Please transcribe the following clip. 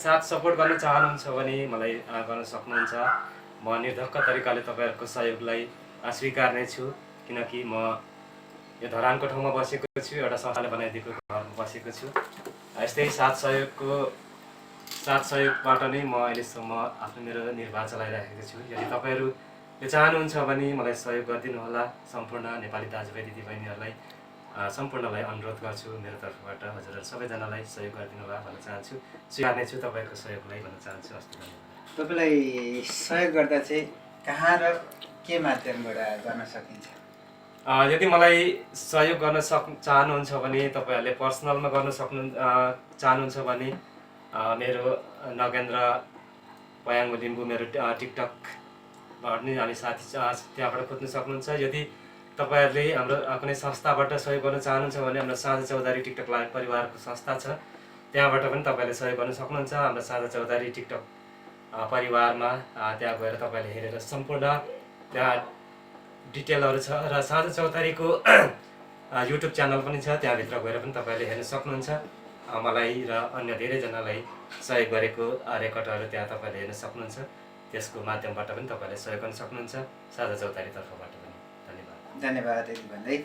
साथ सपोर्ट गर्न चाहनुहुन्छ भने मलाई गर्न सक्नुहुन्छ। म निर्धक्क तरिकाले तपाईँहरूको सहयोगलाई स्वीकार्ने छु, किनकि म यो धरानको ठाउँमा बसेको छु, एउटा संस्थाले बनाइदिएको घरमा बसेको छु। यस्तै साथ सहयोगबाट नै म अहिलेसम्म आफ्नो मेरो निर्वाह चलाइराखेको छु। यदि तपाईँहरूले चाहनुहुन्छ भने मलाई सहयोग गरिदिनु होला। सम्पूर्ण नेपाली दाजुभाइ दिदीबहिनीहरूलाई सम्पूर्णलाई अनुरोध गर्छु मेरो तर्फबाट हजुरहरू सबैजनालाई सहयोग गरिदिनु होला भन्न चाहन्छु। स्वीकार्ने छु तपाईँको सहयोगलाई भन्न चाहन्छु। हस् धन्यवाद। तपाईँलाई सहयोग गर्दा चाहिँ कहाँ र के माध्यमबाट गर्न सकिन्छ? यदि मलाई सहयोग गर्न चाहनुहुन्छ भने तपाईँहरूले पर्सनलमा गर्न चाहनुहुन्छ भने मेरो नगेन्द्र पयाङ्गो लिम्बू मेरो टिकटकबाट नि अनि साथी त्यहाँबाट खोज्न सक्नुहुन्छ। यदि तपाईँहरूले हाम्रो कुनै संस्थाबाट सहयोग गर्न चाहनुहुन्छ भने हाम्रो साझा चौधारी टिकटक लाइभ परिवारको संस्था छ, त्यहाँबाट पनि तपाईँले सहयोग गर्न सक्नुहुन्छ। हाम्रो साझा चौधारी टिकटक परिवारमा त्यहाँ गएर तपाईँले हेरेर सम्पूर्ण त्यहाँ डिटेलहरू छ र साझा चौतारीको युट्युब च्यानल पनि छ, त्यहाँभित्र गएर पनि तपाईँले हेर्न सक्नुहुन्छ। मलाई र अन्य धेरैजनालाई सहयोग गरेको रेकर्डहरू त्यहाँ तपाईँले हेर्न सक्नुहुन्छ। त्यसको माध्यमबाट पनि तपाईँले सहयोग गर्न सक्नुहुन्छ, साझा चौतारी तर्फबाट पनि। धन्यवाद। धन्यवाद यति भन्दै